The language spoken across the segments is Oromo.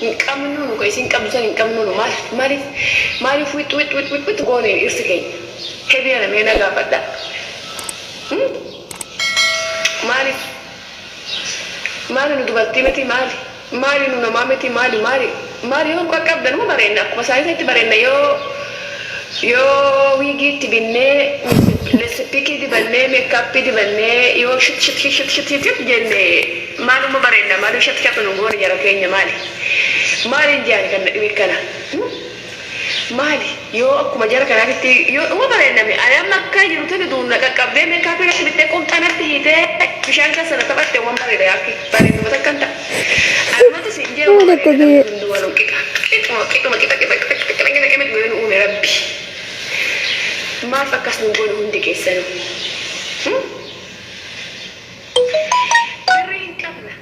Hin qabnu nu ka isiin qabdu san hin qabnu nu maal maaliif maaliif wix wix wix wix wix goone dhirsi keenya hebi ana mee na gaafadha maaliif maali nu dubartii miti maali maali nu namaa miti maali maali maali yoo nu qaqqabdan numa bareenna akkuma isaanii sanitti bareenna yoo yoo wiigii itti binnee lippistiikii dibannee meekaappii dibannee yoo shit shit shit shit shit shit jenne maaluma bareenna maaliif shat shat nu goone jara keenya maali maaliin jaani kan na dhibe kana maali yoo akkuma jara kanaatitti yoo dhuma bareenname ani amma akka jiru tuni duunna qaqqabdee meekaapii natti bittee qumxaa natti hiitee bishaan keessa na taphatte waan bareeda yaakki bareeduma takkan ta'a anumatu siin jee waan Maal akka bareeda kiyya. namni hunduu waluu qixa qixuma qixuma qixa qixa qixa qixa qixa qixa qixa godhee nu uume rabbi maaf akkas nu goone hundi keessanuu. Birrii hin qabna.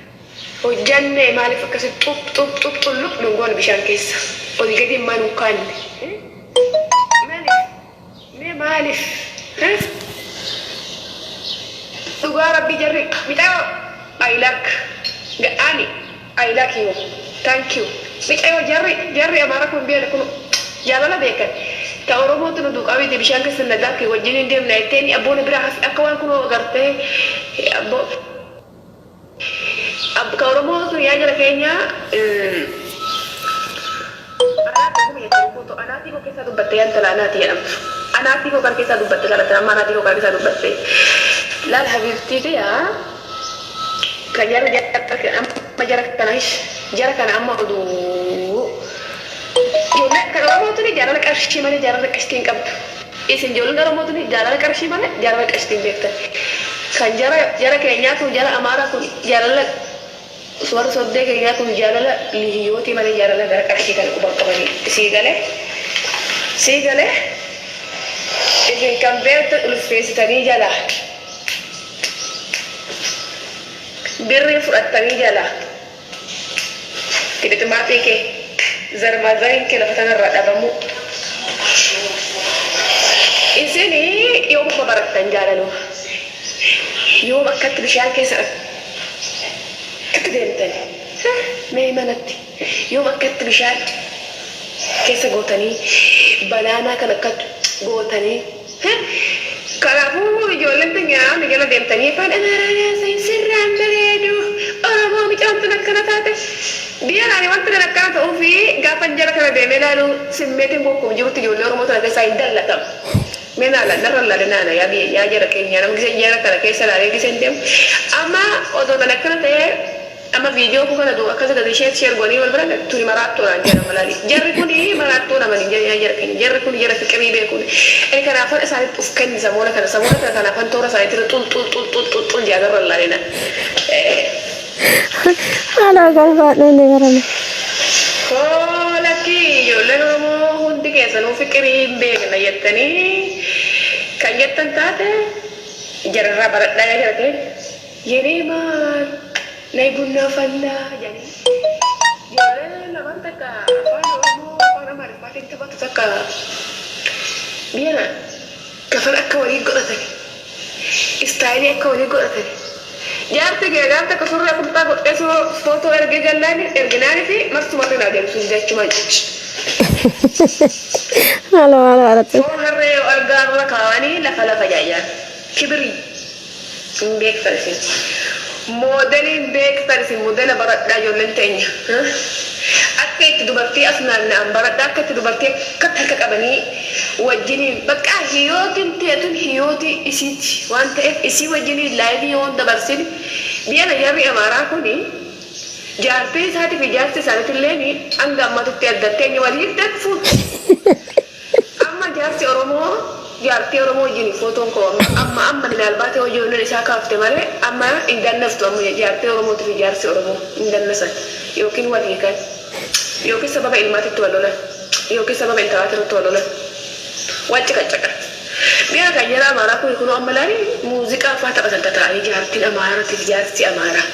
Hojjanne maaliif akkasitti xub xub xub xulluq nun goone bishaan keessa. Ol gadi maa nun kaanne. Maaliif? Mee maaliif? Dhugaa rabbii jarri micayoo I like ani I like you thank you micayoo jarri jarri amaara kun beela kun jaalala beekan ta oromootu nu duuqaa miti bishaan keessa na daakki wajjin hin deemna jetteeni abboona biraa hafi akka waan kunoo agartee abboo ka oromoo sun yaa jara keenya anaatii koo keessaa dubbatte yaa intala anaatii jedhamtu anaatii koo kan keessaa dubbatte laala amma anaatii koo kan keessaa dubbatte laal habiibtii tiyaa kan jara amma jara kana jara kana amma oduu ijoollee kan oromoo tuni jaalala qarshii malee jaalala qashtii hin qabdu isin ijoolleen oromoo tuni jaalala qarshii malee jaalala qashtii hin beektan kan jara jara keenyaa kun jara amaaraa kun jaalala warra soddee keenyaa kun jaalala lihiyyootii malee jaalala gara qarshii kana quban qabanii sii galee sii galee isin kan beektan ulfeessitanii jalaa birrii fudhattanii jalaa qixiximaaxii kee zarmaazariin kee lafa tanarraa dhabamuu isin yoomuma barattan jaalaluma yoom akkatti bishaan keessa akkatti deemtani mee manatti yoom akkatti bishaan keessa gootanii banaanaa kan akkatti gootanii kanaafuu ijoolleen teenya nu jala deemtanii afaan amaaraa haasayin sirraan bareedu oromoo mucaan tun akkana taate biyya laani wanti kan akkana ta'uu fi gaafan jara kana deemee ilaalu simmeetiin kokkuma jirutti ijoollee oromoo tana keessaa hin dallatamu. Mee naala narra laale naana yaa biyya yaa jara keenya nama gisee jara kana keessa laalee giseen deemu amma odoo kan akkana ta'ee amma viidiyoo koo kana duuba akkasi gadi ishee share goonii wal bira tuni maraattuu naan jedhama laali jarri kuni maraattuu nama hin jedhan yaa jara keenya jarri kun jara fiqirii beekuun ani kanaafan isaanitti uf kenni samoona kana samoona kana kanaafan toora isaaniitti irra xul xul xul xul xul xul jaagarra laalina. Haala galfaadhaan ni barame. Koo lakkii ijoolleen Oromoo hundi keessanuu fiqirii hin beekna jettanii kan jettan taate jararraa baradhaa yaa jara keenya. Yenee maar nay bunnaa fallaa jedhanii ijoolleen lamaan takka afaan Oromoo afaan Amaariffaatiin taphatu takka biyya kafan akka walii godhatani istaayilii akka walii godhatani jaarti kee gaaf takka surree qumxaa godhee footoo ergee gallaani erginaani fi marsumarra naa deemsuu dide achumaan cici. Haala haala haala. Foon harree yoo argaa irra kaawanii lafa lafa jaajaan kibirii hin beektan isin. Moodelii hin beektan isin modela baradhaa ijoolleen teenya. Akka itti dubartii as naanna'an baradhaa akka itti dubartii akkatti harka qabanii wajjiniin bakka hiyootiin teetun hiyootii isiiti waan ta'eef isii wajjiniin laayifii yoo hin dabarsin biyya jarri amaaraa kuni jaartii isaatii fi jaarsi isaaniitilleen hanga ammatitti addatteenya wal hiiktan fuutu. Amma jaarsi Oromoo jaartii Oromoo wajjin footoon koo amma amma minaalbaatee hojii onneen isaa kaafte malee amma hin dannaftu amma jaartii Oromootii fi jaarsi Oromoo hin dannasan yookiin wal hiikan yookiin sababa ilmaatitti wal lolan yookiin sababa intalaati irratti wal lolan wal caqacaqan. Biyya kan jara Amaaraa kun kunoo amma laali muuziqaa faa taphatan tataa'anii jaartiin Amaaraatii fi jaarsi Amaaraa.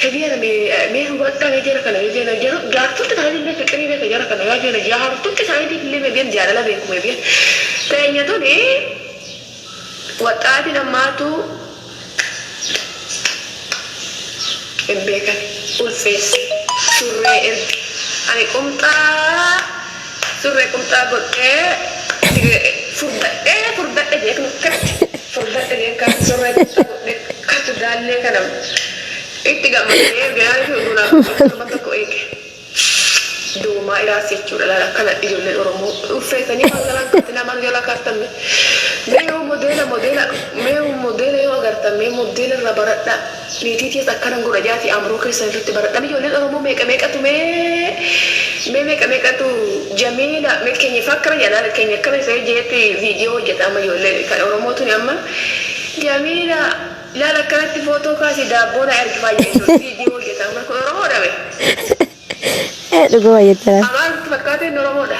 Hebiya mee hubadhaa mee jara kana mee jara jara jaartonni isaanii illee fiqirii beeka jara kana yaa jara jaartonni isaanii illee mee biyan jaalala beeku mee biyan. Teenya tuni waxaatiin ammaatu hin beekan ulfeessi surree ergi. Ani qumxaa surree qumxaa godhee furdadhee furdadhe jee kan akkatti furdadhe jee kan surree qumxaa godhee akkatti daallee kana itti gammadee erga fi uduudhaaf torban tokko eege. Doomaa iraas jechuudha laala akkana ijoolleen Oromoo uffeessanii maal jalaan kaatti namaan jalaa kaartan mee yoo modeela modeela mee modeela yoo agartan mee modeela irraa baradhaa, niitii tees akkanan godha jaati amroo keessan irratti baradhaa. Ijoolleen Oromoo meeqa meeqatu mee mee meeqa meeqatu Jamiila mee keenya faa akkana jedha keenya akkana isa jeetti viidiyoo hojjeta. Amma ijoolleen kan Oromoo tuni amma Jamiila laala akkanatti footoo kaasii daabboo na ergi faa jechuun viidiyoo hojjeta. Amma kun Oromoodha mee? Ee, dhuguma jettee. Amaarti fakkaateen Oromoodha.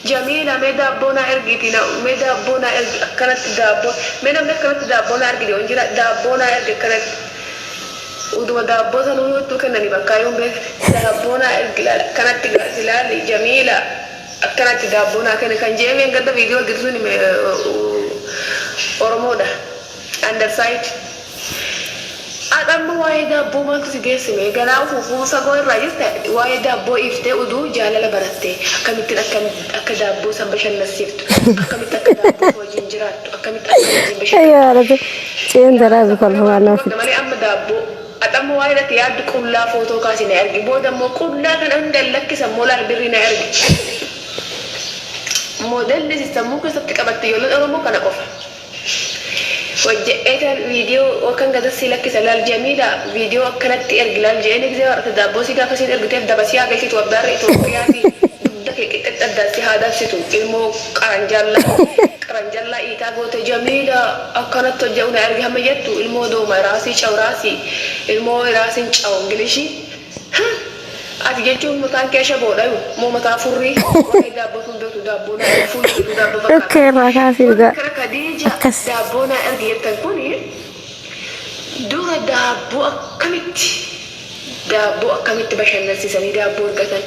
Jamiila mee daabboo naa ergiiti na mee daabboo naa ergi akkanatti daabboo mee namni akkanatti daabboo naa ergi jedhu hin jira. Daabboo naa ergi akkanatti uduma daabboo sanuu yoo ittuu kennanii bakkaa yoo hin beekne daabboo naa ergi laala akkanatti gaasi laali Jamiila akkanatti daabboo naa kenni kan jeemeen gadda viidiyoo hojjetu sun Oromoodha. Underside. Adhamma waa'ee daabboo maaltu si geessime? Ganaa ufuufuu fagoo irraa jirta. Waa'ee daabboo dhiiftee uduu jaalala baratte, akkamittiin akka akka daabboo san bashannansiiftu, akkamitti akka daabboo wajjin jiraattu, akkamitti akka wajjin Ayyaa bashannantu. Ceen daraa bikolfamaa nama fitti. Malee amma daabboo adhamma waa'ee irratti yaaddu qullaa footoo kaasi na ergi, booda immoo qullaa kana hunda lakkisan moolaal birrii na ergi. Moodelli sammuu keessatti qabatte ijoolleen Oromoo kana qofa. Hojjedheetan viidiyoo akkan gada si lakkisa laal Jamiila viidiyoo akkanatti ergi laal je'een gizee warra daabboo si gaafa siin ergiteef dabasii haa galchitu abdaarra Itoophiyaa fi dugda kee qixxetti addaan si haa dabsitu ilmoo qaranjallaa qaranjallaa iitaa goote. Jamiila akkanatti hojje'u na ergi hamma jettu ilmoo dooma raasii caw raasii ilmoo raasiin caw ingilishii. Ati jechuun mataan kee ashaboodhayu moo mataa furrii waa'ee daabboo tun beektu daabboo naa ergi fuulli keetuu daabboo Dhukkee fakkaata. irraa kaasii Warri dhugaa. kana Khadija Akkas. Daabboo naa ergi jettan kuni dura daabboo akkamitti bashannansiisanii daabboo ergatan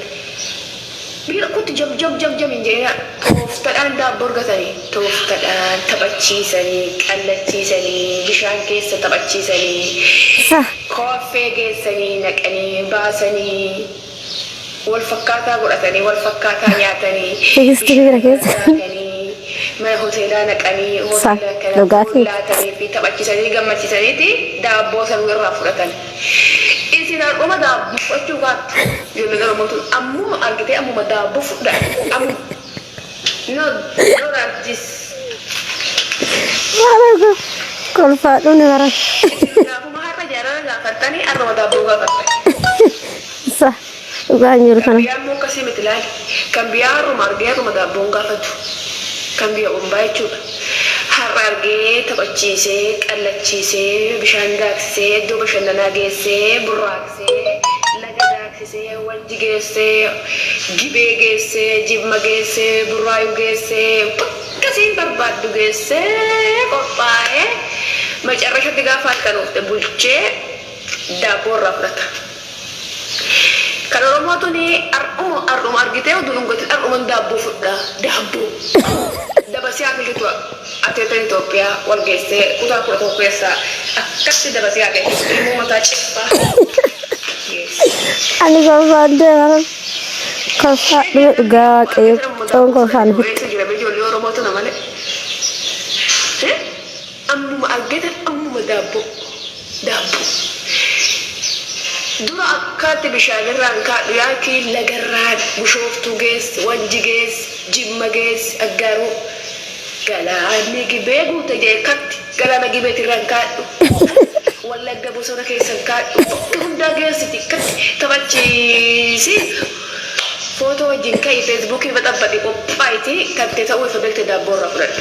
biyya kutti jam jam jam jam hin jedhina. Tooftadhaan daabboo ergatanii, tooftadhaan taphachiisanii, qallachiisanii, bishaan keessa taphachiisanii, kooffee geessanii naqanii baasanii, wal fakkaataa godhatanii, wal fakkaataa nyaatanii, Tigistii bira bishaan keessa. daakanii, mana hoteelaa naqanii, hoteela kana Dhugaatii. laatanii fi taphachiisanii gammachiisaniiti daabboo sanuu irraa fudhatan. Isin har'uma daabboo fudhachuu kaattu. Ijoolleen Oromootu ammuma argitee ammuma daabboo fudha. Ammuma. No, no raajis. Kolfaadhuun bara. Gaafuma har'a jaalala gaafattanii har'uma daabboo gaafattan. Sa dhugaan jiru Kan kana. biyyaa immoo akkasii miti laali. Kan biyyaa har'uma argee har'uma daabboon gaafatu. Kan biyya ombaa jechuudha. Har'a argee taphachiisee, qallachiisee, bishaan daaksisee, iddoo bashannanaa geessee, burraaqsee, laga daaksisee, wanji geessee, gibee geessee, jimma geessee, burraayuu geessee, bakka isiin barbaaddu geessee qophaa'ee macarrashatti gaafa halkan oofte bulchee daabboo irraa fudhata. Kan Oromoo tuni har'uma har'uma argitee oduu dhungatin har'uman daabboo fudhaa daabboo. Dabasii haa galchitu ateetan Itoophiyaa wal geessee kutaa 11 keessaa akkatti dabasii haa galchitu ilmoo mataa ciffaa. Ani kolfaadhee bara. Kolfaadhuu dhugaa waaqayyo coon kolfaan fixe. Eessa jira ijoollee Oromoo tana malee? Ammuma argatan ammuma daabboo daabboo. Dura akkaatti bishaanirraan kaadhu yaakii lagarraan Bushooftuu geessi, Wanji geessi, Jimma geessi, Aggaaroo. Galaanni Gibee guute jee katti galaana Gibeetirraan kaadhu. Wallagga bosona keessan kaadhu. Bakka hundaa geessiti akkatti taphachiisi. Footoo wajjin ka'i, feesbuukii maxxanfadhi, qophaa'iti kan ta'e ta'uu ifa beekte daabboo irraa fudhadhu.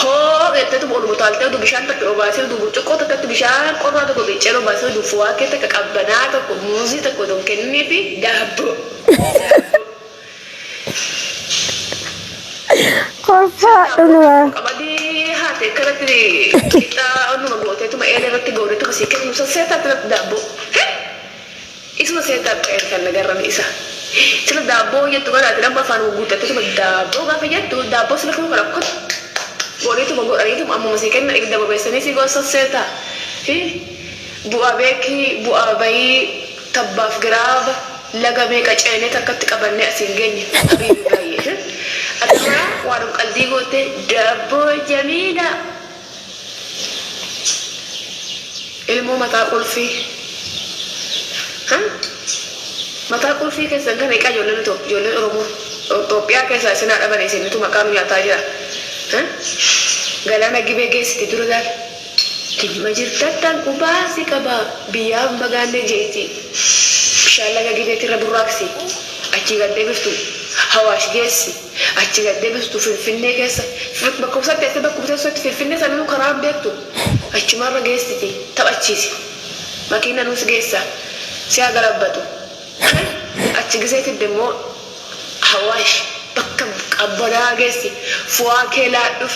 Hoo jetteetuma oluma utaaltee oduu bishaan takka obaasee oduu burcuqqoo takkatti bishaan qorraa tokko qicceen obaasee oduu fuwaakee takka qabbanaa tokko muuzii tokko oduu hin kenninii fi daabboo. Kolfaadhuun bara. Qamadii haate akkanatti qixxaa onnuma gooteetuma eelee irratti gooteetuma sii kennu sasseetaatti daabboo. Isuma seetaa qe'een kan nagarrame isa. Sila daabboo jettu kanaati nama afaan guuttatteetuma daabboo gaafa jettu daabboo sila kanu kana akkatti godheetuma godhaniituma ammuma sii kenna ibidda bobeessanii sii gosa sasseetaa. Bu'aa beekii bu'aa bayii tabbaaf giraaba. Laga meeqa ceenee takkatti qabannee asiin geenye habiibi baay'ee. Ati waanum qaldii goote daabboo jamiila. Ilmoo mataa qulfii. Mataa qulfii keessan kana eqaa ijoolleen ijoolleen Oromoo Itoophiyaa keessaa isin haa dhaban isinitu maqaa nu nyaataa jira. Galaana Gibee geessiti dura laal. Jimma jirtattan qubaa si qaba biyyaan bagaanne jeeti. Bishaan laga Gibeetirra burraaqsi. Achii gad deebiftu Hawaash geessi. Achii gad deebiftu Finfinnee keessa. Bakka isatti teessee bakkuma teessutti Finfinnee sanuu karaa hin beektu. Achumarra geessiti taphachiisi. Makiina nuus geessa. Si haa galabbatu. Achi gisee fidde immoo Hawaash bakka qabbanaa geessi. Fu'aa kee laadhuuf.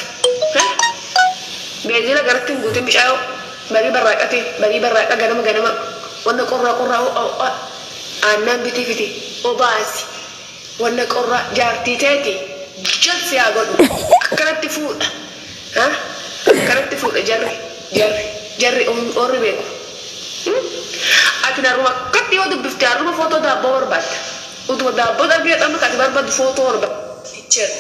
Beenzila garatti hin guutin micaayoo. Barii barraaqati. Barii barraaqa ganama ganama. Wanna qorraa qorraa ho'a ho'a. Aannaan bitii fiti. Obaasi. Wanna qorraa jaartii teeti. Jalsi haa godhu. Akkanatti fuudha. Akkanatti fuudha jarri. Jarri. Jarri orri beeku. Ati narruma akkatti yoo dubbifte harruma footoo daabboo barbaadda. Utuma daabboo darbee amma kan ati barbaaddu footoo barbaadda. Picture.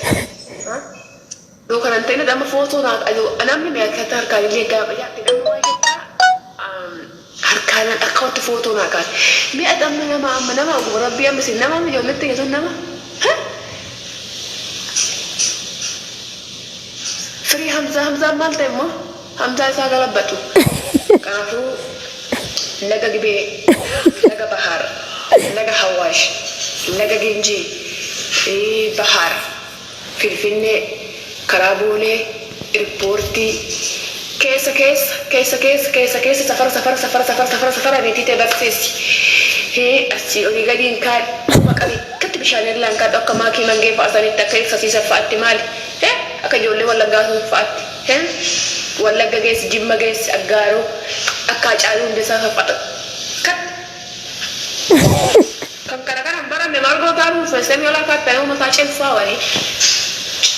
Yoo kanan ta'in amma footoo naa namni mee akkatti harkaan illee gaafa jaatti nama waa jettaa harkaan akkawatti footoo naa kaase. Mee ati amma nama amma nama oguma rabbii amma isin nama amma ijoolletti keessan nama. Firii Hamzaa Hamzaan maal ta'e immoo Hamzaa isaa galabbatu. Kanaafuu laga Gibee, laga Bahaar, laga Hawaash, laga Ginjii, Bahaar, Finfinnee, karaa Boolee, Irpoortii, keessa keessa keessa keessa keessa keessa safara safara safara safara safara safara niitii ta'e barsiisi. Asii olii gadiin kaadhu maqabii akkatti bishaan irraan kaadhu akka maakii mangee fa'a sanitti akka ibsasiisan fa'aatti maali? Akka ijoollee wallaggaa sun fa'aatti. Wallagga geessi, Jimma geessi, Aggaaroo akka Hacaaluu Hundeessaa fa'a kat. Kan kana kana hin baranne maal gootaa nuuf feessanii olaa kaattanii mataa cilfaa wanii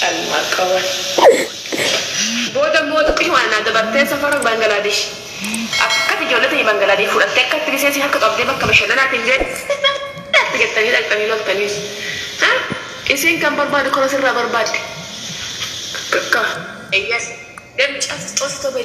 calmaa qaban. Booda immoo xiqqishuma naa dabartee safara Bangladesh. Akkati ijoollee ta'e Bangladesh fudhattee akkatti gisee harka qabdee bakka bashannanaatiin ga'e jettanii dhaqxanii loltanii. Isiin kan barbaadu kana sirraa barbaadde. Kakka. Eyyas. Deemi cafxoos tobe.